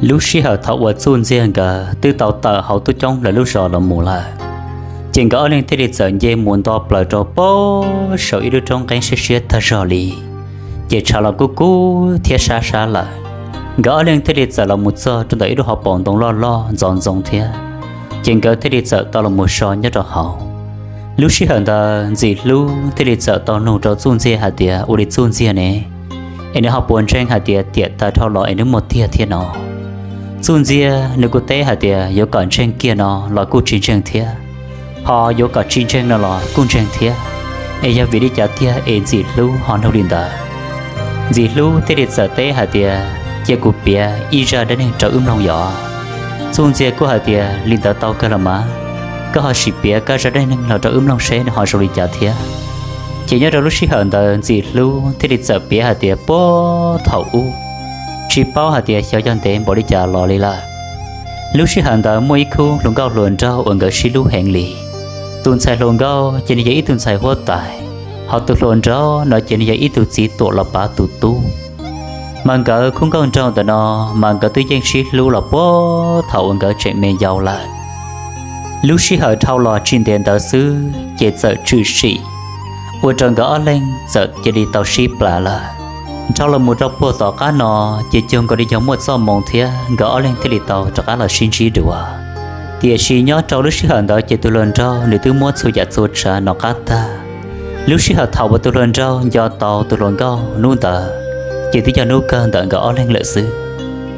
Lub sij hawm thaum uas Txuj Ntxiag nkawd twb tau tawm hauv tub coob lawv lub zos los mus lawm, ces nkawd ob leeg thiaj li txawm nce mus nto plaws rau pem saum ib lub roob nqeeb siab siab tag zog li, ces tshav los kub kub thiab sab sab lawm. Nkawd ob leeg thiaj li txawm los mus txog rau ntawm ib lub hauv paus ntoo loj loj ntxoov ntxoo thiab, ces nkawd thiaj li txawm tau los mus so nyob rau hauv. Lub sij hawm ntawd Ntxim Hlub thiaj li txawm tau nug rau Txuj Ntxiag hais tias, ua li Txuj Ntxiag ne, es nws ho puas ntseeg hais tias tiam tag dhau los es nws muaj tiag thiab no? Txuj Ntxiag nws kuj teb hais tias yuav kom ntseeg kiag no los kuj tsis ntseeg thiab, ho yuav kom tsis ntseeg no los kuj ntseeg thiab, es yog vim li cas tiag es Ntxim Hlub ho nug li ntawd? Ntxim Hlub thiaj li txawm teb hais tias, cia kuv piav ib zaj dab neeg rau wb mloog yom. Txuj Ntxiag kuj hais tias, li ntawd tau kawg los mas, koj ho sim piav koj zaj dab neeg los rau wb mloog seb nws ho zoo li cas thiab. Ces nyob rau lub sij hawm ntawd Ntxim Hlub thiaj li txawm piav hais tias puag thaum ub, tsis paub hais tias xyov yog ntev npaum li cas los li lawm. Lub sij hawm ntawd muaj ib khub hluas nkauj hluas nraug uas nkawd sib hlub heev li. Tus ntxhais hluas nkauj ces nws yog ib tug ntxhais huab tais, ho tus hluas nraug no ces nws yog ib tug txiv tuam los pav tus tub. Mas nkawd khub nkauj nraug ntawm no, mas nkawd twb yeej sib hlub los puag thaum uas nkawd tseem me yau lawm. Lub sij hawm dhau los tsis ntev ntawd xwb ces txawm tshwm sim ua rau nkawd ob leeg txawm cia li tau sib plam lawm. Dhau los mus rau puag tom qab no, ces cuag nkaus li yog muaj txoj moo thiab nkawd ob leeg thiaj li tau rov qab los sib ntsib dua. Tiam sis nyob rau lub sij hawm ntawd ces tus hluas nraug nws twb muab txhua yam txhua tsav no qab tag. Lub sij hawm thaum uas tus hluas nraug nco tau tus hluas nkauj hnub ntawd, ces twb yog hnub kawg ntawm nkawd ob leeg lawm xwb.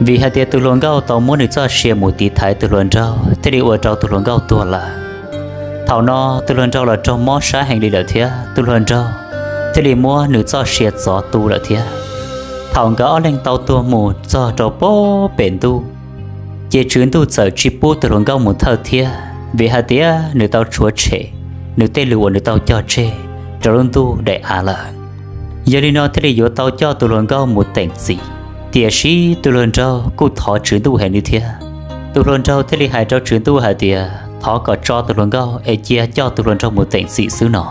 Vim hais tias tus hluas nkauj tau muab nws txoj sia mus tiv thaiv tus hluas nraug thiaj li ua rau tus hluas nkauj tuag lawm. Thaum no tus hluas nraug los raug mob sab heev li lawm thiab tus hluas nraug thiaj li muab nws txoj sia txov tu lawm thiab. Thaum nkawd ob leeg tau tuag mus txog rau puag pem ntuj, ces tswv ntuj txawm tsis pub tus hluas nkauj mus thawj thiab, vim hais tias nws tau tshuav tshem nws tej lus uas nws tau cog tseg rau lub ntuj daim av lawm. Yog li no thiaj li yuav tau coj tus hluas nkauj mus teem txim, tiam sis tus hluas nraug kuj thov tswv ntuj heev li thiab. Tus hluas nraug thiaj li hais rau tswv ntuj hais tias thov kom tso tus hluas nkauj es cia coj tus hluas nraug mus teem txim xwb no.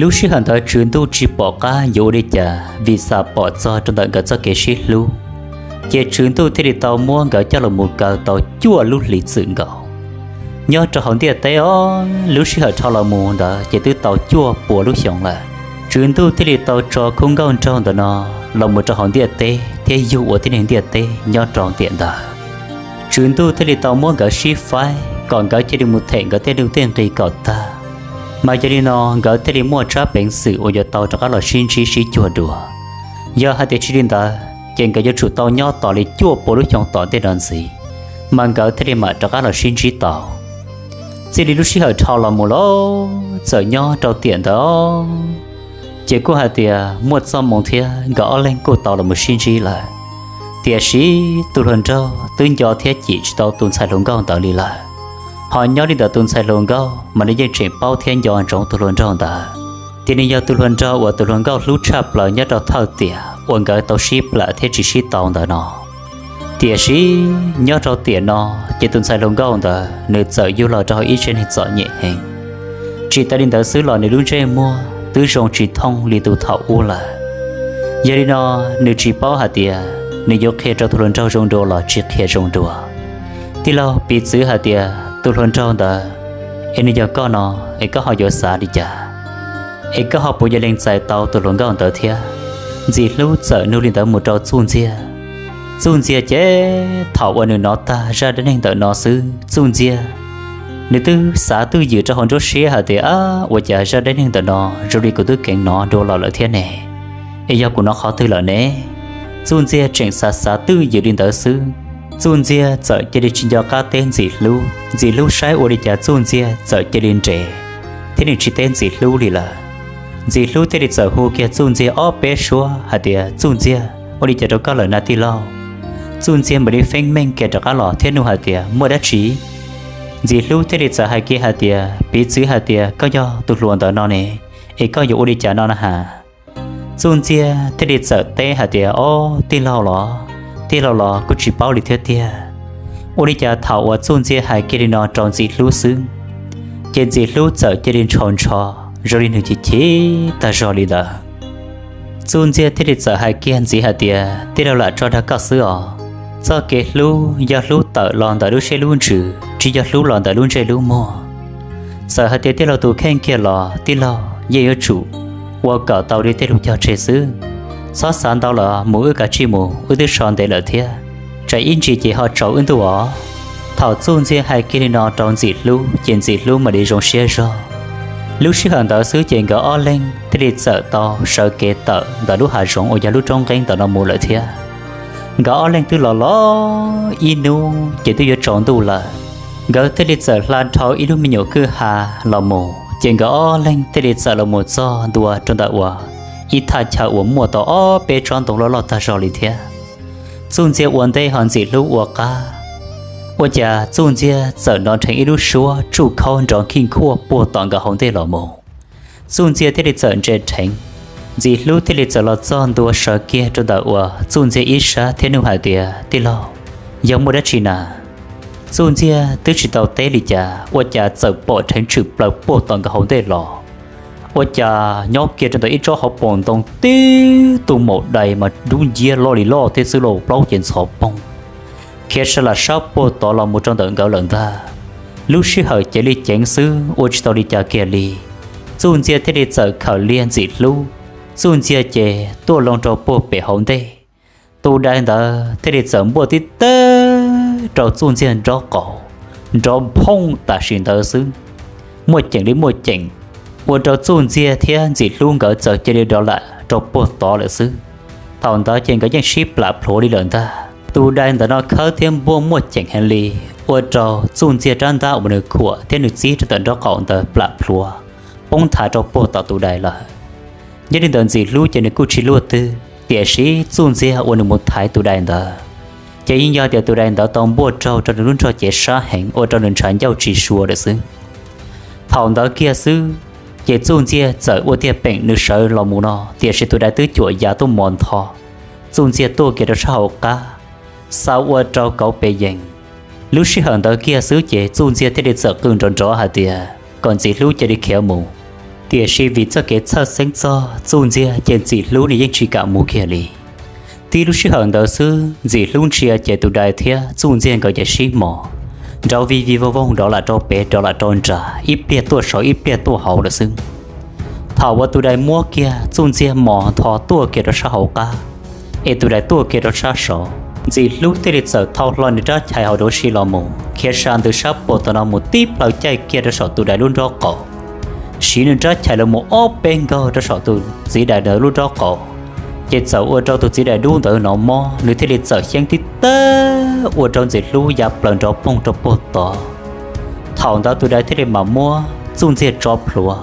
Lub sij hawm ntawd tswv ntuj tsis pom qab yuav ua li cas vim xam pom txog rau ntawm nkawd txoj kev sib hlub, ces tswv ntuj thiaj li tau muab nkawd coj los mus kaw tau cuaj lub hlis txwm nkaus. Nyob rau hauv ntiaj teb os, lub sij hawm dhau los mus ntawd ces twb tau cuaj pua lub xyoo lawm. Tswv ntuj thiaj li tau tso khub nkauj nraug ntawm no los mus rau hauv ntiaj teb thiab yug ua tib neeg ntiaj teb nyob rau tiam ntawd. Tswv ntuj thiaj li tau muab nkawd sib faib kom nkawd cia li mus them nkawd tej nuj tej nqi kom tag. Mas yog li no nkawd thiaj li muaj tsab peev xwm uas yuav tau rov qab los sib ntsib sib cuag dua. Yog hais tias tsis li ntawd ces nkawd yuav tsum tau nyob tos li cuaj pua lub xyoo tom ntej no ntxiv, mas nkawd thiaj li mam rov qab los sib ntsib tau. Txij li lub sij hawm dhau los mus los txawm nyob rau tiam ntawd, ces kuj hais tias muaj txoj moo thiab nkawd ob leeg kuj tau los mus sib ntsib lawm. Tiam sis tus hluas nraug twb nco thiab cim tsis tau tus ntxhais hluas nkauj ntawd li lawm. Ho nyob li ntawm tus ntxhais hluas nkauj mas nws yeej tseem paub thiab nco ntsoov tus hluas nraug ntawd, tias nws yog tus hluas nraug uas tus hluas nkauj hlub tshaj plaws nyob rau thawj tiam uas nkawd tau sib plam thiab tsis sib tau ntawd no. Tiam sis nyob rau tiam no, ces tus ntxhais hluas nkauj ntawd nws txawm yug los rau hauv ib tsev neeg txom nyem heev. Tsis tas li ntawd xwb los nws lub ntsej muag twb zoo tsis thooj li tus thaum ub lawm. Yog li no, nws tsis paub hais tias nws yuav qhia rau tus hluas nraug zoo dua los tsis qhia zoo dua. Tij laug piv txwv hais tias tus hluas nraug ntawd, es nws yog koj no, es koj ho yuav xav li cas? Es koj ho puas yuav lees txais tau tus hluas nkauj ntawd thiab? Ntxim Hlub txawm nug li ntawd mus rau Txuj Ntxiag. Txuj Ntxiag ces thaum uas nws hnov tag zaj dab neeg ntawm no xwb, Txuj Ntxiag nws twb xav twj ywm rau hauv nruab siab hais tias, ab, ua cas zaj dab neeg ntawm no zoo li kuv twb keev hnov dua los lawm thiab ne? Es yog kuv hnov qhov twg lawm ne? Txuj Ntxiag tseem xav xav twj ywm li ntawd xwb, Txuj Ntxiag txawm cia li tsis nco qab teb Ntxim Hlub. Ntxim Hlub saib ua li cas Txuj Ntxiag txawm cia li nres, thiab nws tsis teb Ntxim Hlub li lawm. Ntxim Hlub thiaj li txawm hu kiag Txuj Ntxiag ob peb suab hais tias, Txuj Ntxiag, ua li cas rau koj lawm na tij laug? Txuj Ntxiag mam li feeb meej kiag rov qab los thiab nug hais tias, muaj dab tsi? Ntxim Hlub thiaj li txawm hais kiag hais tias, piv txwv hais tias koj yog tus hluas ntawd no ne, es koj yuav ua li cas no na has? Txuj Ntxiag thiaj li txawm teb hais tias, ob, tij laug los, tij laug los kuj tsis paub li thiab tiag. Ua li cas thaum uas Txuj Ntxiag hais kiag li no rau Ntxim Hlub xwb, ces Ntxim Hlub txawm cia li ntshaus ntsho zoo li nws chim chim tag zog li ntawd. Txuj Ntxiag thiaj li txawm hais kiag ntxiv hais tias, tij laug lam tso dag koj xwb os. Txoj kev hlub yog hlub tawm los ntawm lub siab lub ntsws, tsis yog hlub los ntawm lub ntsej lub muag. Txawm hais tias tij laug tus kheej kiag los tij laug yeej yuav tsum ua kom tau li tej lus cog tseg xwb. Txhob xav ntau lawm, mus wb kav tsij mus, wb twb so ntev lawm thiab, tsam ib ntsis ces ho tsaus wb ntuj os. Thaum Txuj Ntxiag hais kiag li no rau Ntxim Hlub ces Ntxim Hlub mam li zoo siab zog. Lub sij hawm ntawd xwb ces nkawd ob leeg thiaj li txawm tau sawv kev tawm ntawm lub hav zoov uas yog lub roob nqeeb ntawm no mus lawm thiab. Nkawd ob leeg twb los los ib hnub ces twb yuav tsaus ntuj lawm. Nkawd thiaj li txawm hla dhau ib lub me nyuam kwj ha los mus, ces nkawd ob leeg thiaj li txawm los mus txog ntua rau ntawm uas ib thaj chaw uas muaj tau ob peb tsob ntoo loj loj tag zog li thiab. Txuj Ntxiag ua ntej ho Ntxim Hlub ua qab. Ua cas Txuj Ntxiag txawm nrov nrheev ib lub suab tsuj khaub nrov khij khuaj puag tom nkawd hauv ntej los mus. Txuj Ntxiag thiaj li txawm ntsia dheev. Ntxim Hlub thiaj li txawm los txog ntua sawv kiag rau ntawm uas Txuj Ntxiag ib sab thiab nug hais tias, Tij laug, yog muaj dab tsi na? Txuj Ntxiag twb tsis tau teb li cas ua cas txawm pom dheev tshwm plaws puag tom nkawd hauv ntej los. Ua cas nyob kiag rau ntawm ib tsob hauv paus ntoo tib tug maum dais mas dub nciab loj li loj thiab xwb los plaub ces ntxhov poog khiav sa lam sab puag tod los mus rau ntawm nkawd lawm ntag. Lub sij hawm cev li ceev xwb ua tsis tau li cas kiag li. Txuj Ntxiag thiaj li txawm khawm liag Ntxim Hlub, Txuj Ntxiag ces tuaj loo rau puag pem hauv ntej. Tus dais ntawd thiaj li txawm npuaj tib teg rau Txuj Ntxiag nraub qaum, nrov phooj tam sim ntawd xwb. Muaj ceem li muaj ceem, ua rau Txuj Ntxiag thiab Ntxim Hlub nkawd txawm cia li rov lam rau puag tod lawm xwb. Thaum ntawd ces nkawd yeej sib plam plhuav li lawm ntag. Tus dais ntawd no khawb thiab npuaj muaj ceem heev li, ua rau Txuj Ntxiag rab ntaj uas nws khuam thiab nws txib rau ntawm nraub qaum ntawd plam plhuav, poob nthav rau puag tom tus dais lawm. Nyob li ntawd Ntxim Hlub ces nws kuj tsis luaj twg, tiam sis Txuj Ntxiag uas nws mus thaiv tus dais ntawd ces yeej yog tias tus dais ntawd tau npuaj raug rau nws lub nrog cev sab heev ua rau nws ntshav ncauj tsis sua lawm xwb. Thaum ntawd kiag xwb, ces Txuj Ntxiag txawm ua tiag peem nws sawv los mus no, tiam sis tus dais twb cuam ya tuaj mos ntho Txuj Ntxiag tuaj kiag rau sab hauv qab, xa ua rau kauv pes yees. Lub sij hawm ntawd kiag xwb ces Txuj Ntxiag thiaj li txawm qw nrov nrov hais tias kom Ntxim Hlub cia li khiav mus. Tiam sis vim txoj kev txhawj xeeb txog Txuj Ntxiag ces Ntxim Hlub nws yeej tsis kam mus kiag li. Tib lub sij hawm ntawd xwb Ntxim Hlub ntsia ces tus dais thiab Txuj Ntxiag nkawd ces sib mos, nrov vij vij voog voog rov lam rau pem rov lam rau nram, ib pliag tuaj saud ib pliag tuaj hauv lawm xwb. Thaum uas tus dais muab kiag Txuj Ntxiag mos ntho tuaj kiag rau sab hauv qab, es tus dais tuaj kiag rau sab saud, Ntxim Hlub thiaj li txawm thau hlo nws rab chais hauv duav si los mus khiav sa ntws sab puag tom no mus tib plaws caij kiag rau saum tus dais lub nraub qaum, siv nws rab chais los mus ob peb nkaug rau saum tus txiv dais ntawd lub nraub qaum, ces txawm ua rau tus txiv dais dub ntawd hnov mob, nws thiaj li txawm xyeeb tib teg ua rau Ntxim Hlub ya plaws nrov poog rau puag tod. Thaum ntawd tus dais thiaj li mam muab Txuj Ntxiag tso plhuav,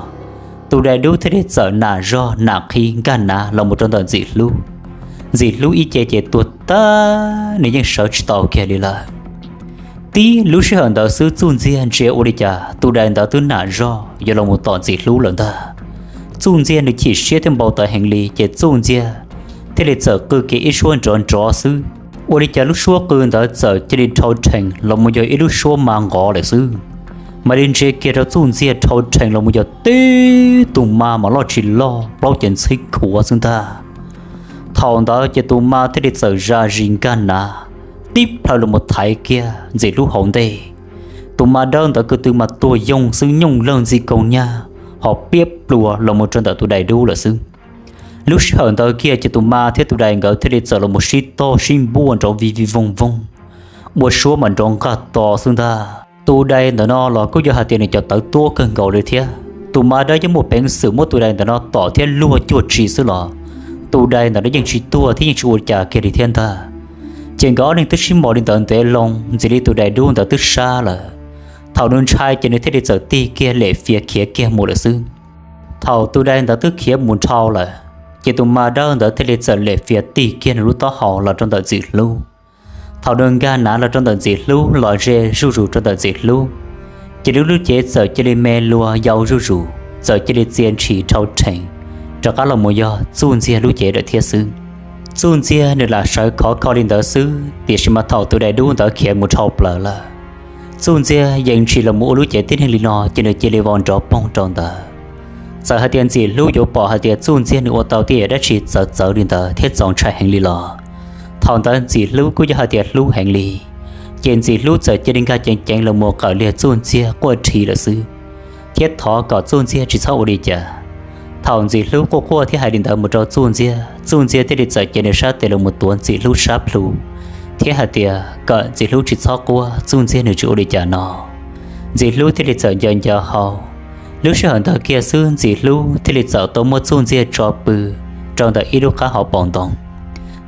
tus dais dub thiaj li txawm nam zog nam qhi nkag nav los mus rau ntawm Ntxim Hlub. Ntxim Hlub ib ce ces tuag tag, nws yeej sawv tsis tau kiag li lawm. Tib lub sij hawm ntawd xwb Txuj Ntxiag ntsia ua li cas tus dais ntawd twb nam zog yuav los mus tom Ntxim Hlub lawm ntag. Txuj Ntxiag nws chim siab thiab npau taws heev li ces Txuj Ntxiag thiaj li txawm qw kiag ib suab nrov nrov xwb. Ua li cas lub suab qw ntawd txawm cia li dhau rhees los mus yog ib lub suab ma nqov lawm xwb. Mam li ntsia kiag rau Txuj Ntxiag dhau rhees los mus yog tib tug ma mas loj tsis loj plaub cev ntxhib khuav xwb ntag. Thaum ntawd ces tus ma thiaj li txawm zam zis nkag nav tib plhaw los mus thaiv kiag Ntxim Hlub hauv ntej. Tus ma dawb ntawd ko tw mas tuag yoog xwb, nyooj leej ntxi kaus nyag ho piab pluas los mus rau ntawm tus dais dub lawm xwb. Lub sij hawm ntawd kiag ces tus ma thiab tus dais nkawd thiaj li txawm los mus sib tog sib npuaj nrov vij vij voog voog, ua suab mas nrov nqaj to xwb ntag. Tus dais ntawm no los kuj yog hais tias nws cov tawv tuab kawg nkaus li thiab. Tus ma dawb yeej muaj peev xwm muab tus dais ntawm no tom thiab luag cuag tsi xwb los tus dais ntawm no yeej tsis tuag thiab yeej tsis ua cas kiag li thiab ntag. Ces nkawd ob leeg twb sib mos li ntawd ntev loo, ntxim li tus dais dub ntawd twb sab lawm. Thaum nws ntshai ces nws thiaj li txawm tig kiag lem fias khiav kiag mus lawm xwb. Thaum tus dais ntawd twb khiav mus dhau lawm, ces tus ma dawb ntawd thiaj li txawm lem fias tig kiag nws lub taub hau los rau ntawm Ntxim Hlub. Thaum nws nkag nav los rau ntawm Ntxim Hlub los ze zuj zus rau ntawm Ntxim Hlub, ces lub lub cev txawm cia li me luas yau zuj zus, txawm cia li txia ntshis dhau rhees, rov qab los mus yog Txuj Ntxiag lub cev lawm thiab xwb. Txuj Ntxiag nws lam sawv khov kho li ntawd xwb, tiam sis mas thaum tus dais dub ntawd khiav mus dhau plaws lawm, Txuj Ntxiag yeej ntshis los mus ua lub cev tib neeg li no ces nws cia li vau nrov poog rau ntawd. Txawm hais tias Ntxim Hlub yuav pom hais tias Txuj Ntxiag nws ua tau tej yam dab tsi txawv txawv li ntawd thiab txaus ntshai heev li los, Thaum ntawd Ntxim Hlub kuj yog hais tias hlub heev li, ces Ntxim Hlub txawm cia li nkag ceev ceev los mus qawm liag Txuj Ntxiag quaj rhi lawm xwb, thiab thov kom Txuj Ntxiag tsis txhob ua li cas. Thaum Ntxim Hlub quaj quaj thiab hais li ntawd mus rau Txuj Ntxiag, Txuj Ntxiag thiaj li txawm cev nws sab tes los mus tuav Ntxim Hlub sab plhu, thiab hais tias kom Ntxim Hlub tsis txhob quaj, Txuj Ntxiag nws tsis ua li cas no. Ntxim Hlub thiaj li txawm ncaws ncaws hau. Lub sij hawm ntawd kiag xwb Ntxim Hlub thiaj li txawm tau muab Txuj Ntxiag tso pw rau ntawm ib lub qab hauv paus ntoo.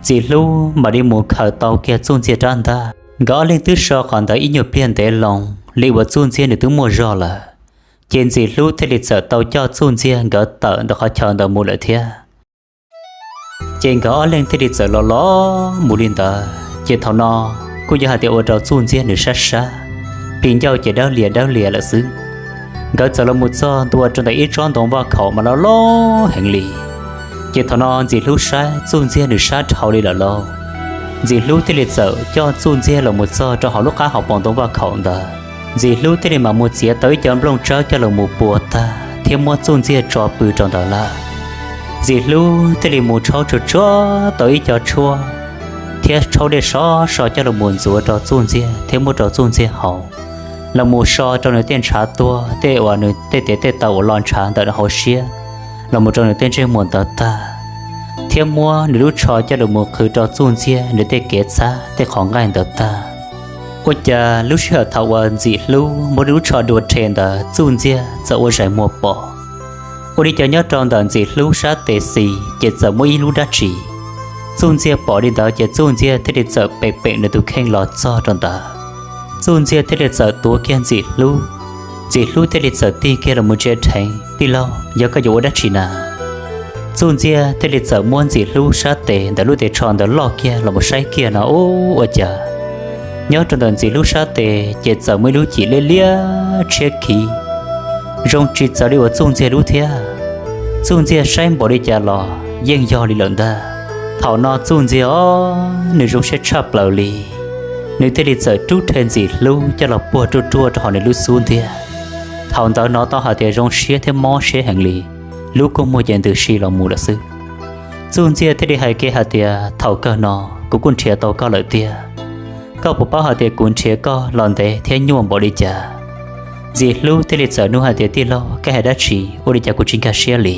Ntxim Hlub mam li mus khaws tau kiag Txuj Ntxiag rab ntaj. Nkawd ob leeg twb so qhov ntawd ib nyuag pliag ntev loo li uas Txuj Ntxiag nws twb muaj zog lawm, ces Ntxim Hlub thiaj li txawm tau coj Txuj Ntxiag nkawd tawm ntawm qhov chaw ntawd mus lawm thiab. Ces nkawd ob leeg thiaj li txawm los los mus li ntawd, ces thaum no kuj yog hais tias ua rau Txuj Ntxiag nws sab sab, plis ncauj ces dawb lias dawb lias lawm xwb. Nkawd txawm los mus txog ntua rau ntawm ib tsob ntoo vaj khaum mas loj loj heev li. Ces thaum no Ntxim Hlub saib Txuj Ntxiag nws sab dhau li lawm lauj. Ntxim Hlub thiaj li txawm coj Txuj Ntxiag los mus txog rau hauv lub qab hauv paus ntoo vaj khaum ntawd. Ntxim Hlub thiaj li mam mus txiav tau ib co nplooj tsawb coj los mus pua tag thiab muab Txuj Ntxiag tso pw rau ntawd lawm. Ntxim Hlub thiaj li mus rhaub tsuag tsuag tau ib co tshuaj thiab rhaub dej sov so coj los mus ntxuav rau Txuj Ntxiag thiab muab rau Txuj Ntxiag haus, los mus so rau nws tej ntshav tuag, tej uas nws tej tes tej taw uas lo ntshav ntawm nws hauv siab, los mus rau nws tej ntsej muag ntawd tag, thiab muab nws lub tsho coj los mus qhwv rau Txuj Ntxiag nws tej kev txhab tej qhov nqaij ntawd tag. Ua cas lub sij hawm thaum uas Ntxim Hlub muab nws lub tsho dua rhe ntawd Txuj Ntxiag txawm ua zais muag pom. Ua li cas nyob rau ntawm Ntxim Hlub sab tes xis ces txawm muaj ib lub dab tsi. Txuj Ntxiag pom li ntawd ces Txuj Ntxiag thiaj li txawm pem pem nws tus kheej los txog rau ntawd. Txuj Ntxiag thiaj li txawm tuav kiag Ntxim Hlub. Ntxim Hlub thiaj li txawm tig kiag los mus ntsia dheev, Tij laug, yog koj yuav ua dab tsi na? Txuj Ntxiag thiaj li txawm muab Ntxim Hlub sab tes ntawm lub tes tsho ntawd loj kiag los mus saib kiag no ub, ua cas nyob rau ntawm Ntxim Hlub sab tes ces txawm muaj ib lub cim liab liab tshiab khiv, zoo tsis txawv li uas Txuj Ntxiag lub thiab. Txuj Ntxiag saib npaum li cas los yeej yog li lawm ntag. Thaum no Txuj Ntxiag os, nws zoo siab tshaj plaws li, nws thiaj li txawm rub rhe Ntxim Hlub coj los puag ruaj ruaj rau hauv nws lub xub ntiag. Thaum ntawd hnov tau hais tias zoo siab thiab mob siab heev li, lub kua muag ces ntws si los mus lawm xwb. Txuj Ntxiag thiaj li hais kiag hais tias, Thaum kawg no kuv kuj nrhiav tau koj lawm tiag. Koj puas paub hais tias kuv nrhiav koj los ntev thiab nyuaj npaum li cas? Ntxim Hlub thiaj li txawm nug hais tias, Tij laug, koj hais dab tsi? Ua li cas kuv tsis nkag siab li?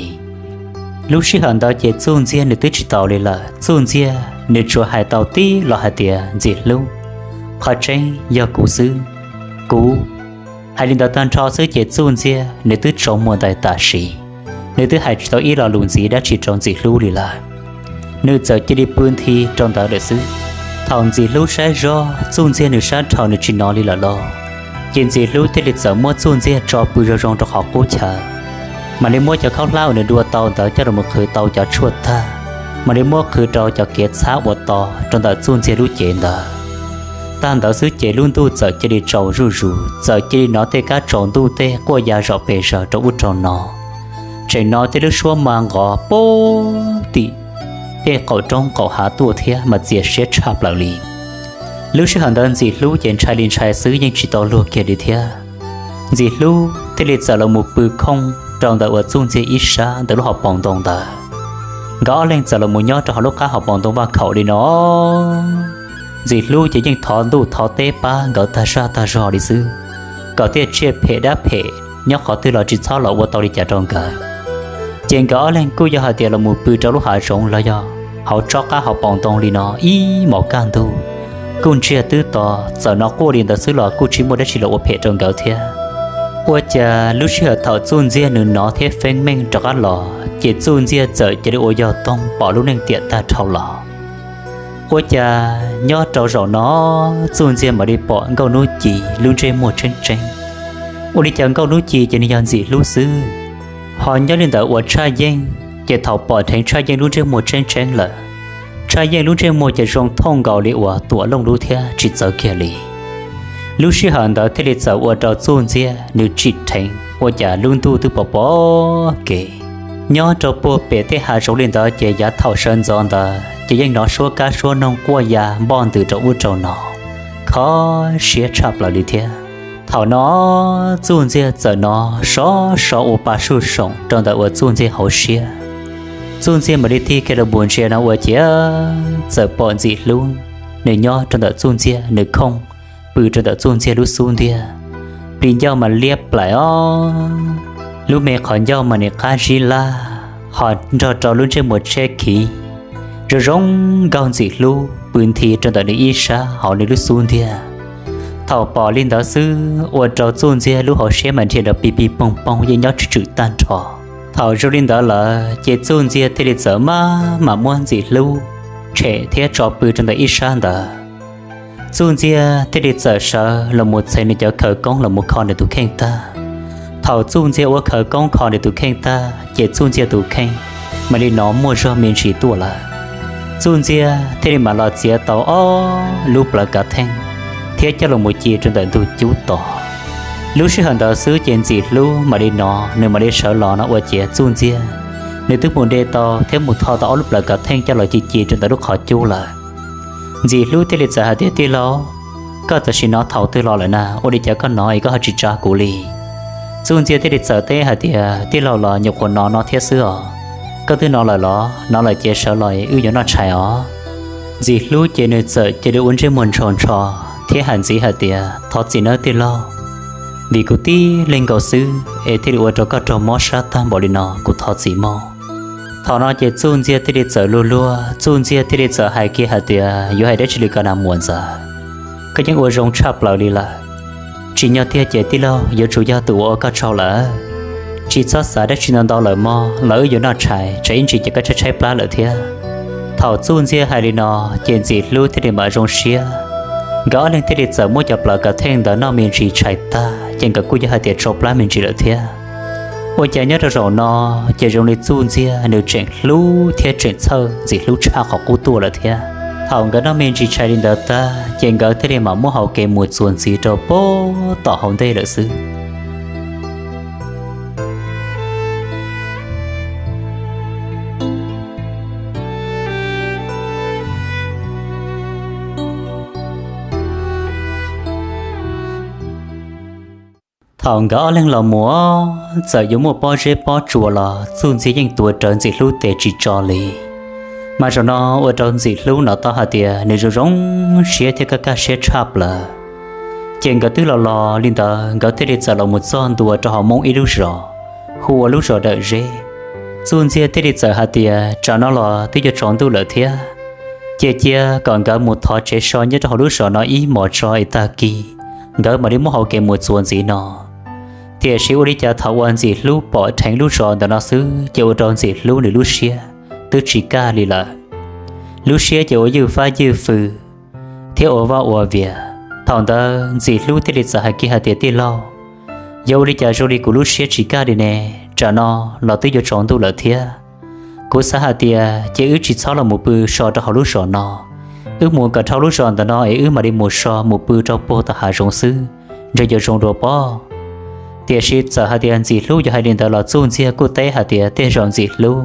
Lub sij hawm ntawd ces Txuj Ntxiag nws twb tsis taus li lawm. Txuj Ntxiag nws tsuas hais tau tib lo hais tias, Ntxim Hlub, qhov tseeb yog kuv xwb, kuv. Hais li ntawd tag nrho xwb ces Txuj Ntxiag nws twb tsaus muag ntais tam sim, nws twb hais tsis tau ib lo lus ntxiv dab tsi rau Ntxim Hlub li lawm. Nws txawm cia li pw nthi rau ntawd lawm xwb. Thaum Ntxim Hlub saib zoj Txuj Ntxiag nws sab dhau nws tsis hnov li lawm lauj, ces Ntxim Hlub thiaj li txawm muab Txuj Ntxiag tso pw zoo zoo rau qhov qub chaw, mam li muab cov khaub hlab uas nws dua tau ntawd coj los qhwv tau cov tshuaj tag, mam li muab qhwv rau cov kev txhab ua to rau ntawm Txuj Ntxiag lub cev ntawd. Tag ntawd xwb ces lub ntuj txawm cia li tsaus zuj zus, txawm cia li hnov tej kab tsaus ntuj tej quaj ya zom pes zaws rau ub rau no. Tseem hnov tej lub suab ma nqov pub tim tej qaum roob qaum hav tuaj thiab mas txias siab tshaj plaws li. Lub sij hawm ntawd Ntxim Hlub ces ntshai li ntshai xwb yeej tsis tau luag kiag li thiab. Ntxim Hlub thiaj li txawm los mus pw khooj rau ntawm uas Txuj Ntxiag ib sab ntawm lub hauv paus ntoo ntawd. Nkawd ob leeg txawm los mus nyob rau hauv lub qab hauv paus ntoo vaj khaum li no. Ntxim Hlub ces yeej thov ntuj thov teb pab nkawd tag zaj tag zog li xwb, kom tej tsiaj phem dab phem nyob qhov twg los tsis txhob los ua tau li cas rau nkawd. Ces nkawd ob leeg kuj yog hais tias los mus pw rau lub hav zoov los yog hauv tsob qab hauv paus ntoo li no ib hmos kaj ntug, kuj ntsiag twb to. Txawm hnov quaj li ntawd xwb los kuj tsis muaj dab tsi los ua phem rau nkawd thiab. Ua cas lub sij hawm thaum Txuj Ntxiag nws hnov thiab feeb meej rov qab los ces Txuj Ntxiag txawm cia li ua yog toog pom lub neej tiam tag dhau los. Ua cas nyob rau zaum no Txuj Ntxiag mam li pom Nkauj Hnub Ci lub ntsej muag tseeb tseeb. Ua li cas Nkauj Hnub Ci ces nws yog Ntxim Hlub xwb, ho nyob li ntawd uas Tshaj Yeej, ces thaum pom dheev Tshaj Yeej lub ntsej muag tseeb tseeb lawm, Tshaj Yeej lub ntsej muag ces zoo thooj nkaus li uas Tuam Looj lub thiab tsis txawv kiag li. Lub sij hawm ntawd thiaj li txawm ua rau Txuj Ntxiag nws tsim dheev, ua cas lub ntuj twb pom pom kev. Nyob rau puag pem tej hav zoov li ntawd ces yav thaum sawv ntxov ntawd ces yeej hnov suab kab suab noog quaj ya npoj ntws rau ub rau no, kho siab tshaj plaws li thiab. Thaum no Txuj Ntxiag txawm hnov sov so ua pa suj soom rau ntawm uas Txuj Ntxiag hauv siab. Txuj Ntxiag mam li tig kiag los mus ntsia no ua ciav txawm pom Ntxim Hlub nws nyob rau ntawm Txuj Ntxiag, nws khooj pw rau ntawm Txuj Ntxiag lub xub ntiag. Plis ncauj mas liab plaim os, lub me qhov ncauj mas nim qab zib laj, ho nrog rau lub ntsej muag tshiab khiv, zoo zoo nkaug Ntxim Hlub pw nthi rau ntawm nws ib sab hauv nws lub xub ntiag. Thaum pom li ntawd xwb ua rau Txuj Ntxiag lub hauv siab mas nrhiav nrov pig pig poog poog yeej nyob tsis tswm tag nrho. Thaum zoo li ntawd lawm ces Txuj Ntxiag thiaj li txawm maj mam muab Ntxim Hlub tshem thiab tso pw rau ntawm ib sab ntawd. Txuj Ntxiag thiaj li txawm sawv los mus txheev nws cov khawv koob los mus kho nws tus kheej tag. Thaum Txuj Ntxiag ua khawv koob kho nws tus kheej tag ces Txuj Ntxiag tus kheej mam li hnov muaj zog me ntsis tuaj lawm. Txuj Ntxiag thiaj li mam los txiav tau ob lub plawv kav theej thiab coj los mus ci rau ntawm ntug cub tos. Lub sij hawm ntawd xwb ces Ntxim Hlub mam li hnov, nws mam li sawv los no ua ciav Txuj Ntxiag nws twb mus de tau thiab mus tho tau ob lub plawv kav theej coj los ci ci rau ntawm lub qhov cub lawm. Ntxim Hlub thiaj li txawm hais tias, Tij laug, koj tam sim no thaum twg los lawm na, ua li cas koj hnov es koj ho tsis tsa kuv li? Txuj Ntxiag thiaj li txawm teb hais tias, Tij laug los nyuam qhuav hnov no thiab xwb os. Koj twb hnov lawm los? Hnov lawm ces sawv los wb yuav noj tshais os. Ntxim Hlub ces nws txawm cia li ua ntsej muag ntsho ntsho thiab hais ntxiv hais tias, Thov txim nawb tij laug, vim kuv tib leeg nkaus xwb es thiaj li ua rau koj raug mob sab tag npaum li no, kuv thov txim mog. Thaum no ces Txuj Ntxiag thiaj li txawm luag luag, Txuj Ntxiag thiaj li txawm hais kiag hais tias, Yuav hais dab tsi li ko na muam ntxawm, koj yeej ua zoo tshaj plaws li lawm. Tsim nyog tiag ces tij laug yuav tsum yog tus ua koj tsaug lawm. Tsis txhob xav dab tsi ntau ntau lawm mog, los wb yuav noj tshais, tsam ib ntsis ces koj tshaib tshaib plab lawm thiab. Thaum Txuj Ntxiag hais li no ces Ntxim Hlub thiaj li mam zoo siab. Nkawd ob leeg thiaj li txawm muab cov plawv kav theej ntawd noj me ntsis tshais tag ces nkawd kuj yog hais tias tsau plab me ntsis lawm thiab. Ua cas nyob rau zaum no ces zoo li Txuj Ntxiag nws tseem hlub thiab tseem txhawj Ntxim Hlub tshaj qhov qub tuaj lawm thiab. Thaum nkawd noj me ntsis tshais li ntawd tag ces nkawd thiaj li mam muab hau kev mus txuas ntxiv rau pem tom hauv ntej lawm xwb. Thaum nkawd ob leeg los mus txawm yuav muaj pob zeb pob tsuas los Txuj Ntxiag yeej tuav rawv Ntxim Hlub tes tsis tso li. Mas zaum no ua rau Ntxim Hlub hnov tau hais tias nws zoo zoo siab thiab kaj kaj siab tshaj plaws. Ces nkawd twb los los li ntawd nkawd thiaj li txawm los mus txog ntua rau hauv Hmoob ib lub zos, hu ua lub zos Dawm Zeb. Txuj Ntxiag thiaj li txawm hais tias tsam no los twb yuav tsaus ntuj lawm thiab, cia cia kom nkawd mus thov tsev so nyob rau hauv lub zos no ib hmos tso es tag kis nkawd mam li muab hau kev mus txuas ntxiv no. Tiam sis ua li cas thaum uas Ntxim Hlub pom dheev lub zos ntawm no xwb ces ua rau Ntxim Hlub nws lub siab twb tsis kaj li lawm. Lub siab ces ua ywj fab ywj fwm thiab ua vaj ua vias. Thaum ntawd Ntxim Hlub thiaj li txawm hais kiag hais tias, Tij laug, yog ua li cas zoo li kuv lub siab tsis kaj li ne? Tsam no los twb yuav tsaus ntuj lawm thiab. Kuv xav hais tias ces wb tsis txhob los mus pw so rau hauv lub zos no, wb mus kom dhau lub zos ntawm no es wb mam li mus so mus pw rau puag tom hav zoov xwb, ntshe yuav zoo dua pob. Tiam sis txawm hais tias Ntxim Hlub yuav hais li ntawd los Txuj Ntxiag kuj teb hais tias tej zaum Ntxim Hlub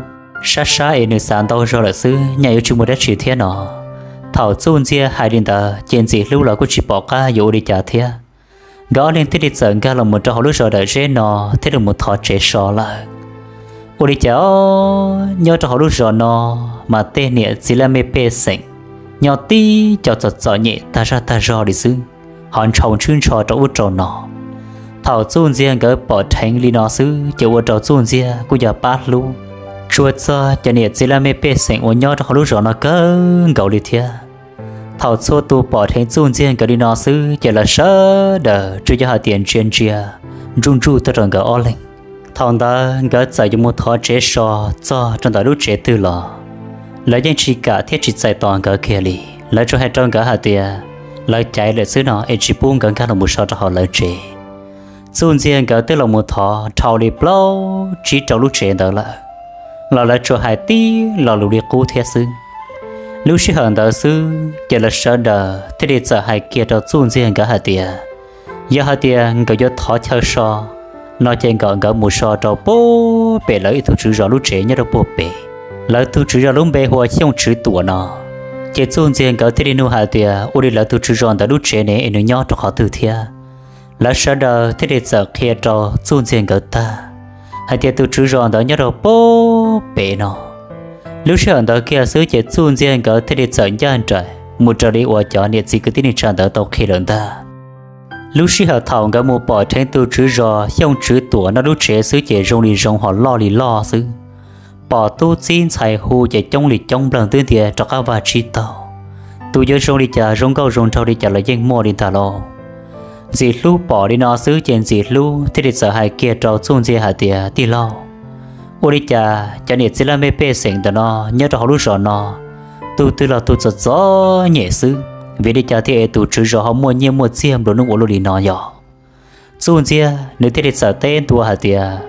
sab sab es nws xav ntau zog lawm xwb, nyaj yuav tsis muaj dab tsi thiab no. Thaum Txuj Ntxiag hais li ntawd ces Ntxim Hlub los kuj tsis pom qab yuav ua li cas thiab. Nkawd ob leeg thiaj li txawm nkag los mus rau hauv lub zos Dawm Zeb no thiab los mus thov tsev so lawm. Ua li cas nyob rau hauv lub zos no mas tej niam txiv laj mej pej xeem nyob tib co txom txom nyem tag zaj tag zog li xwb, ho ntshaus ntshwb ntsho rau ub rau no. Thaum Txuj Ntxiag nkawd pom dheev li no xwb ces ua rau Txuj Ntxiag kuj yog pab hlub, tsuas txog cov niam txiv laj mej pej xeem uas nyob rau hauv lub zos no kawg nkaus li thiab. Thaum txhua tus pom dheev Txuj Ntxiag nkawd li no xwb ces lawv sawv daws tsuas yog hais tias ntsia ntsia, ntsuj ntsuj tuaj rau nkawd ob leeg. Thaum ntawd nkawd txawm yuav mus thov tsev so txog rau ntawm lub tsev twg los lawv yeej tsis kam thiab tsis txais tos nkawd kiag li. Lawv tsuas hais rau nkawd hais tias lawv caiv lawm xwb no es tsis pub nkawd nkag los mus so rau hauv lawv tsev. Txuj Ntxiag nkawd twb los mus thov dhau li plaub tsib rau lub tsev ntawd lawm, los lawv tsuas hais tib lo lus li qub thiab xwb. Lub sij hawm ntawd xwb ces lawv sawv daws thiaj li txawm hais kiag rau Txuj Ntxiag nkawd hais tias yog hais tias nkawd yuav thov chaw so no ces kom nkawd mus so rau puag pem lawv ib tug tswv zos lub tsev nyob rau puag pem. Lawv tug tswv zos lub npe hu ua Xyooj Tswv Tuam no. Ces Txuj Ntxiag nkawd thiaj li nug hais tias ua li lawv tug tswv zos ntawd lub tsev ne es nws nyob rau qhov twg thiab. Lawv sawv daws thiaj li txawm qhia rau Txuj Ntxiag nkawd tag hais tias tus tswv zos ntawd nyob rau puag pem no. Lub sij hawm ntawd kiag xwb ces Txuj Ntxiag nkawd thiaj li txawm ncaj nraim mus raws li uas cov niam txiv kwv tij neej tsa ntawd tau qhia lawm ntag. Lub sij hawm thaum nkawd mus pom dheev tus tswv zos Xyooj Tswv Tuam no lub tsev xwb ces zoo li zoo ho loj li loj xwb. Pom tub txib ntxhais hu ces coob li coob npleeg twb ntias rov qab vaj tsib taug. Tus yuav zoo li cas zoo nkauj zoo nraug li cas los yeej muaj li ntag lauj. Ntxim Hlub pom li no xwb ces Ntxim Hlub thiaj li txawm hais kiag rau Txuj Ntxiag hais tias, Tij laug, ua li cas cov niam txiv laj mej pej xeem ntawm no nyob rau hauv lub zos no, tus twg los tus txom txom nyem xwb, vim li cas thiaj es tus tswv zos ho muaj nyiaj muaj txiag nplua nuj ua luaj li no yog? Txuj Ntxiag nws thiaj li txawm teb ntua hais tias,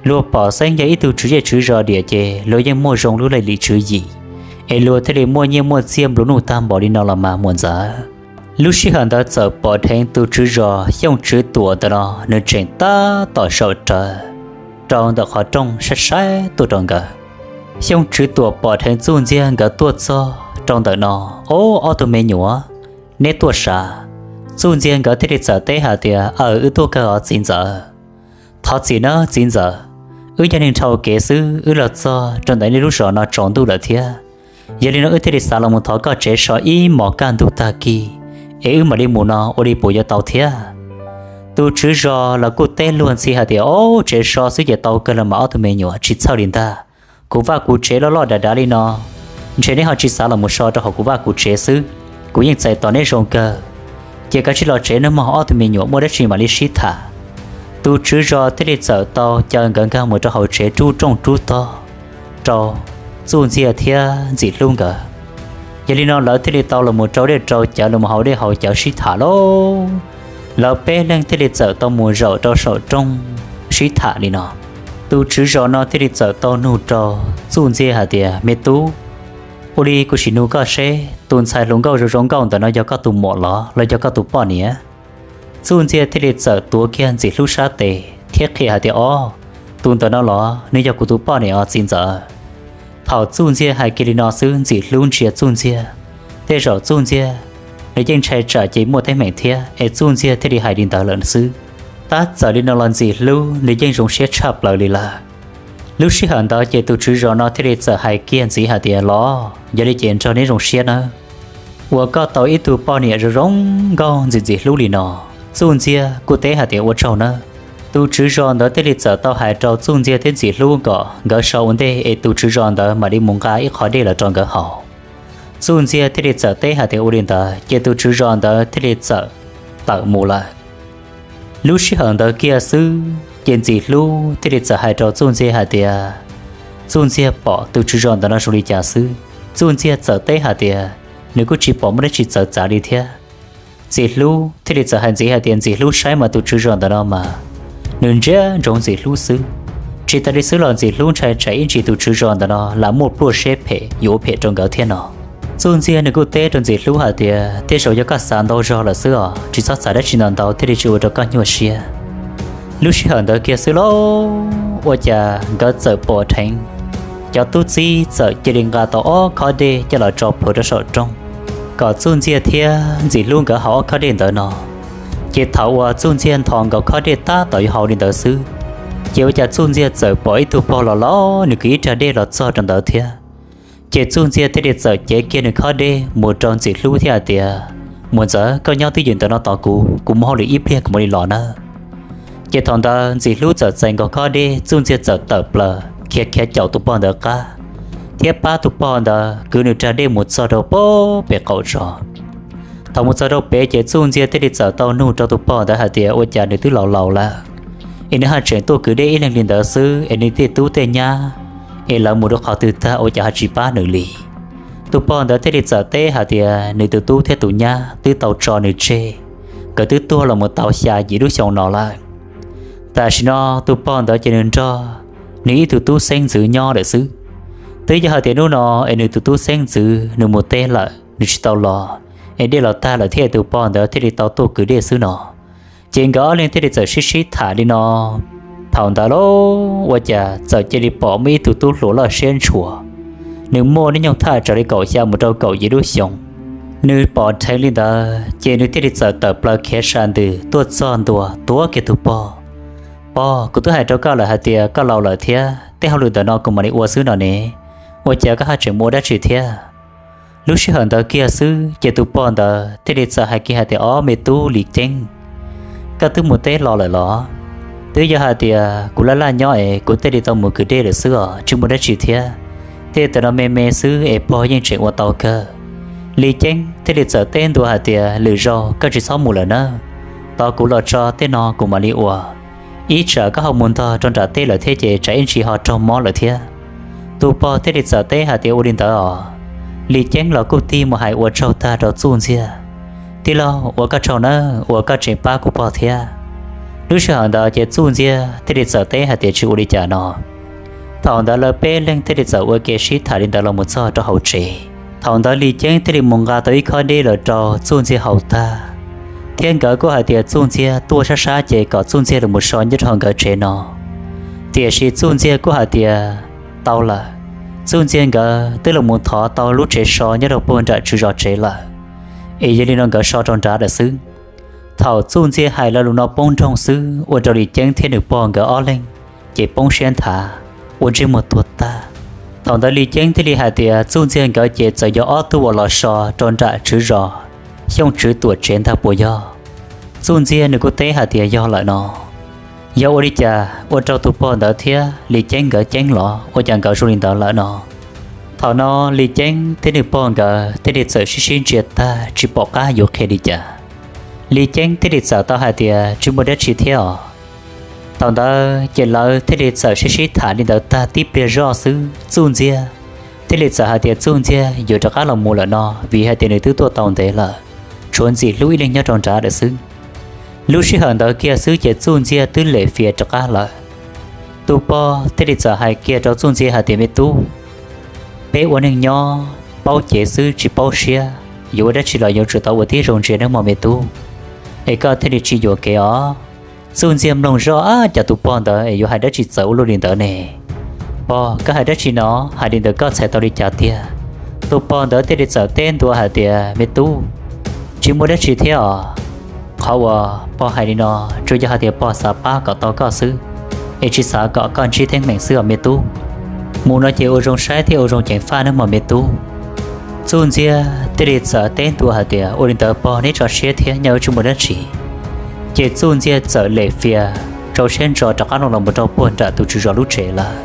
Luag pom xeeb yog ib tug tswv zej tswv zos diam ces luag yeej muaj zoo lub laj lim tswv yim, es luag thiaj li muaj nyiaj muaj txiag nplua nuj tag npaum li no los mas muam ntxawm. Lub sij hawm ntawd txawm pom dheev tus tswv zos Xyooj Tswv Tuam ntawm no nws tseem tab tom zaum rawv rau ntawm qhov rooj saib saib tuaj rau nkawd. Xyooj Tswv Tuam pom dheev Txuj Ntxiag nkawd tuaj txog rau ntawm no, Ob, ob tug me nyuam, neb tuaj sav? Txuj Ntxiag nkawd thiaj li txawm teb hais tias, Aws, wb tuaj kawg os txiv ntxawm. Thov txim nawb txiv ntxawm, wb yog neeg dhau kev xwb, wb los txog rau ntawm nej lub zos no tsaus ntuj lawm thiab. Yog li no wb thiaj li xav los mus thov koj tsev so ib hmos kaj ntug tag kis, es wb mam li mus no ua li puas yuav tau thiab? Tus tswv zos los kuj teb luag ntxhi hais tias, Ob, tsev so xwb ces tau kawg los mas ob tug me nyuam, tsis txhawj li ntag. Kuv vaj kuv tsev loj loj dav dav li no, ntshe neb ho tsis xav los mus so rau hauv kuv vaj kuv tsev xwb. Kuv yeej txais tos neb zoo kawg. Ces kav tsij los tsev nawb mog ob tug me nyuam, muaj dab tsi mam li sib tham. Tus tswv zos thiaj li txawm tau caw nkawd nkag mus rau hauv tsev rub rooj rub tog rau Txuj Ntxiag thiab Ntxim Hlub nkawd. Yog li no lawv thiaj li tau los mus rau dej rau cawv, los mus haus dej haus cawv sib tham lauj. Lawv peb leeg thiaj li txawm tau mus zaum rau saum rooj sib tham li no. Tus tswv zos no thiaj li txawm tau nug rau Txuj Ntxiag hais tias, Me tub, ua li kuv sim nug koj seb tus ntxhais hluas nkauj zoo zoo nkauj ntawm no yog koj tus muam los los yog koj tus poj niam? Txuj Ntxiag thiaj li txawm tuav kiag Ntxim Hlub sab tes thiab qhia hais tias, Ob, tus ntawm no los nws yog kuv tus poj niam os txiv ntxawm. Thaum Txuj Ntxiag hais kiag li no xwb Ntxim Hlub ntsia Txuj Ntxiag, tej zaum Txuj Ntxiag nws yeej ntshai tsam ces muaj teeb meem thiab es Txuj Ntxiag thiaj li hais li ntawd lawm xwb. Tab txawm li no los Ntxim Hlub nws yeej zoo siab tshaj plaws li lawm. Lub sij hawm ntawd ces tus tswv zos no thiaj li txawm hais kiag ntxiv hais tias, Los yog li ces nrog neb zoo siab nawb, uas koj tau ib tug poj niam zoo zoo nkauj ntxim ntxim hlub li no. Txuj Ntxiag kuj teb hais tias, Ua tsaug nawb. Tus tswv zos ntawd thiaj li txawm tau hais rau Txuj Ntxiag thiab Ntxim Hlub kom nkawd so ua ntej es tus tswv zos ntawd mam li mus nqa ib qho dej los rau nkawd haus. Txuj Ntxiag thiaj li txawm teb hais tias, Ua li ntawd. Ces tus tswv zos ntawd thiaj li txawm tawm mus lawm. Lub sij hawm ntawd kiag xwb ces Ntxim Hlub thiaj li txawm hais rau Txuj Ntxiag hais tias, Txuj Ntxiag pom tus tswv zos ntawm no zoo li cas xwb. Txuj Ntxiag txawm teb hais tias, Nws kuj tsis pom muaj dab tsi txawv txav li thiab. Ntxim Hlub thiaj li txawm hais ntxiv hais tias, Ntxim Hlub saib mas tus tswv zos ntawm no mas nws ntsia ntsoov Ntxim Hlub xwb. Tsis tas li xwb los Ntxim Hlub ntshai tsam ib ntsis tus tswv zos ntawm no lam muaj pluaj siab phem yuav ua phem rau nkawd thiab no. Txuj Ntxiag nws kuj teb rau Ntxim Hlub hais tias, Tej zaum yog koj xav ntau zog lawm xwb os, tsis txhob xav dab tsi ntau ntau thiaj li tsis ua rau koj nyuaj siab. Lub sij hawm ntawd kiag xwb lauj, ua cas nkawd txawm pom dheev cov tub txib txawm cia li nqa tau ob khob dej coj los tso plhuav rau saum rooj, kom Txuj Ntxiag thiab Ntxim Hlub nkawd haus ob khob dej ntawd no. Ces thaum uas Txuj Ntxiag nthos nkaus khob dej tab tom yuav haus li ntawd xwb, ces ua cas Txuj Ntxiag txawm pom ib tug pog los laus nws kwv ib rag dej los txog rau ntawd thiab. Ces Txuj Ntxiag thiaj li txawm cev kiag nws khob dej mus rau Ntxim Hlub thiab hais tias, Muam ntxawm, koj nyob twj ywm ntawm no tos kuv, kuv mus hauj lwm ib pliag kuv mam li los nawb. Ces thaum ntawd Ntxim Hlub txawm txais nkaus khob dej, Txuj Ntxiag txawm tawm plaws khiav khiav caum tus pog ntawd qab, thiab pab tus pog ntawd kwv nws rag dej mus txog rau pem qaum zos. Thaum mus txog rau pem ces Txuj Ntxiag thiaj li txawm tau nug rau tus pog ntawd hais tias, Ua cas nws twb laus laus lawm es nws haj tseem tuaj kwv dej ib leeg li ntawd xwb, es nws tej tub tej nyab es lawv mus rau qhov twg tag ua cas ho tsis pab nws li? Tus pog ntawd thiaj li txawm teb hais tias, Nws tus tub thiab tus nyab twb tau tso nws tseg, nkawd twb tuag los mus tau xya yim lub xyoo no lawm. Tam sim no tus pog ntawd ces nws nrog nws ib tug tub xeeb ntxwv nyob lawm xwb. Twb yog hais tias hnub no es nws tus tub xeeb ntxwv nws mus teb lawm, nws tsis tau los, es dej los tag lawm thiab tus pog ntawd thiaj li tau tuaj kwv dej xwb no. Ces nkawd ob leeg thiaj li txawm sib sib tham li no. Thaum ntawd lauj, ua cas txawm cia li pom muaj ib tug tub hluas loj siab ntshua, nws muaj hnub nyoog thaj tsam li kaum xya mus rau kaum yim lub xyoo. Nws pom dheev li ntawd ces nws thiaj li txawm tawm plaws khiav sa ntws tuaj txog ntua tuav kiag tus pog. Pog, kuv twb hais rau koj lawm hais tias koj laus lawm thiab, tej hauj lwm ntawm no kuv mam li ua xwb no ne. Ua cas koj haj tseem mus ua dab tsi thiab? Lub sij hawm ntawd kiag xwb ces tus pog ntawd thiaj li txawm hais kiag hais tias, Ob, me tub Lis Ceeb, koj twb mus teb los lawm los? Twb yog hais tias kuv laj laj nyob es kuv thiaj li tau mus kwv dej lawm xwb os, tsis muaj dab tsi thiab. Tej tam no me me xwb es pog yeej tseem ua tau kawg. Lis Ceeb thiaj li txawm teb ntua hais tias, Lwm zaus koj tsis txhob mus lawm nawb, tos kuv los tso tej no kuv mam li ua. Ib tsam koj ho mus ntog rau nram teb lawm thiab ces tsam ib ntsis ho raug mob lawm thiab. Tus pog thiaj li txawm teb hais tias, Ua li ntawd os. Lis Ceeb los kuj tig mus hais ua tsaug tag rau Txuj Ntxiag, Tij laug, ua koj tsaug nawb uas koj tseem pab kuv pog thiab. Lub sij hawm ntawd ces Txuj Ntxiag thiaj li txawm teb hais tias, Tsis ua li cas no. Thaum ntawd lawv peb leeg thiaj li txawm ua ke sib tham li ntawd los mus txog rau hauv tsev. Thaum ntawd Lis Ceeb thiaj li mus nqa tau ib khob dej los rau Txuj Ntxiag haus tag, thiab nkawd kuj hais tias Txuj Ntxiag tuaj sab sab ces kom Txuj Ntxiag los mus so nyob rau hauv nkawd tsev no. Tiam sis Txuj Ntxiag kuj hais tias tau lawm. Txuj Ntxiag nkawd twb los mus thov tau lub tsev so nyob rau puag nram tswv zos tsev lawm, es yog li no nkawd so rau nrad lawm xwb. Thaum Txuj Ntxiag hais lo lus no poob nroog xwb ua rau Lis Ceeb thiab nws pog nkawd ob leeg ces poob siab nthav, ua ntsej muag tuag tag. Thaum ntawd Lis Ceeb thiaj li hais tias Txuj Ntxiag nkawd ces txawm yog ob tug uas los so rau nram tswv zos Xyooj Tswv Tuam tsev ntag puas yog? Txuj Ntxiag nws kuj teb hais tias yog lawm no. Yog ua li cas ua rau tus pog ntawd thiab Lis Ceeb nkawd ceeb los ua cas nkawd zoo li ntawd lawm no? Thaum no Lis Ceeb thiab nws pog nkawd thiaj li txawm sib sib ntsia tag tsis pom qab yuav qhia li cas. Lis Ceeb thiaj li txawm tau hais tias tsis muaj dab tsi thiab os. Thaum ntawd ces lawv thiaj li txawm sib sib tham li ntawd tag tib pliag zoj xwb Txuj Ntxiag thiaj li txawm hais tias Txuj Ntxiag yuav rov qab los mus lawm no vim hais tias nws twb tuaj tau ntev lawm, tshuav Ntxim Hlub ib leeg nyob rau nrad lawm xwb. Lub sij hawm ntawd kiag xwb ces Txuj Ntxiag twb lem fias rov qab lawm. Tus pog thiaj li txawm hais kiag rau Txuj Ntxiag hais tias, Me tub, peb ua neeg nyob paub cev xwb tsis paub siab, yuav ua dab tsi los yuav tsum tau ua tib zoo ntsia nawb mog me tub, es koj thiaj li tsis yuam kev os. Txuj Ntxiag mloog zoj, Ab, cas tus pog ntawd es yuav hais dab tsi txawv ua luaj li ntawd ne? Pog, koj hais dab tsi no? Hais li ntawd koj txhais tau li cas tiag? Tus pog ntawd thiaj li txawm teb ntua hais tias, Me tub, tsis muaj dab tsi thiab os. Qhov uas pog hais li no tsuas yog hais tias pog xav pab kom tau koj xwb, es tsis xav kom koj ntsib teeb meem xwb os me tub. Mus no ces ua zoo saib thiab ua zoo ceev faj nawb mog me tub. Txuj Ntxiag thiaj li txawm teb ntua hais tias, Ua li ntawd pog, neb tso siab thiab, nyob wb tsis muaj dab tsi. Ces Txuj Ntxiag txawm lem fias rau siab ntso rov qab los mus rau puag nram tus tswv zos lub tsev lawm.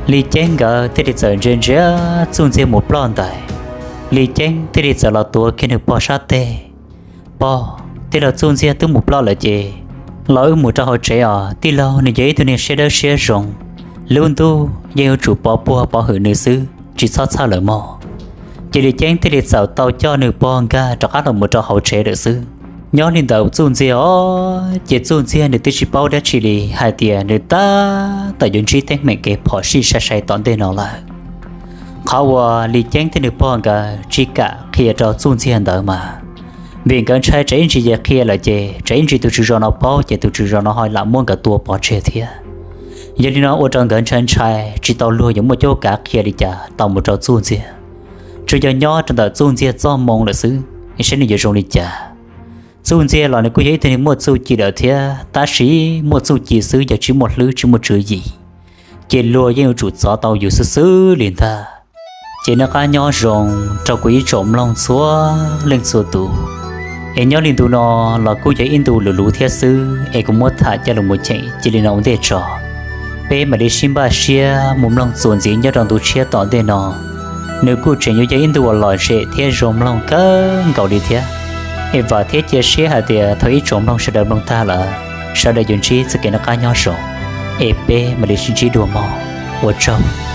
Lis Ceeb nkawd thiaj li txawm ntsia ntsia Txuj Ntxiag mus ploj ntais. Lis Ceeb thiaj li txawm los tuav kiag nws pog sab teg. Pog, tij laug Txuj Ntxiag twb mus ploj lawm ces los wb mus rau hauv tsev os. Tij laug nws yog ib tug neeg siab dawb siab zoo, lub ntuj yeej yuav tsum pov puag pov hwm nws xwb, tsis txhob txhawj lawm mog. Ces Lis Ceeb thiaj li txawm tau coj nws pog nkag rov qab los mus rau hauv tsev lawm xwb. Nyob li ntawd Txuj Ntxiag os, ces Txuj Ntxiag nws twb tsis paub dab tsi li hais tias nws tab tom yuav ntsib teeb meem kev phom sij sai sai tom ntej no lawm. Qhov uas Lis Ceeb thiab nws pog nkawd tsis kam qhia rau Txuj Ntxiag ntawd mas vim nkawd ntshai tsam ib ntsis yog qhia lawm ces tsam ib ntsis tus tswv zos no paub ces tus tswv zos no ho lam muab nkawd tua pov tseg thiab. Yog li no ua rau nkawd ntshai ntshai tsis tau luag yuav muaj cuab kav qhia li cas tau mus rau Txuj Ntxiag. Tsuas yog nyob rau ntawm Txuj Ntxiag txoj hmoo lawm xwb, saib nws yuav zoo li cas. Txuj Ntxiag los nws kuj yog ib tug neeg muaj txuj ci lawm thiab, tab sis muaj txuj ci xwb yog tsis muaj hlwb tsis muaj tswv yim, ces luag yeej yuav tsum txov tau yus xwb xwb li ntag. Ces noj qab nyob zoo rau kuv ib tsoom mloog txhua leej txhua tus. Es nyob li ntu no los kuj yog ib ntu luv luv thiab xwb es kuv muab tham coj los mus cheem cia li no ua ntej tso. Peb mam li sib npaj siab mus mloog txuas ntxiv nyob rau ntu tshiab tom ntej no. Nws kuj tseem yuav yog ib ntu uas lom zem thiab zoo mloog kawg nkaus li thiab. Es vam thiab cia siab hais tias thaum ib tsoom mloog sawv daws mloog tag lawm, sawv daws yuav ntsib txoj kev noj qab nyob zoo. Es peb mam li sib ntsib dua mog. Ua tsaug.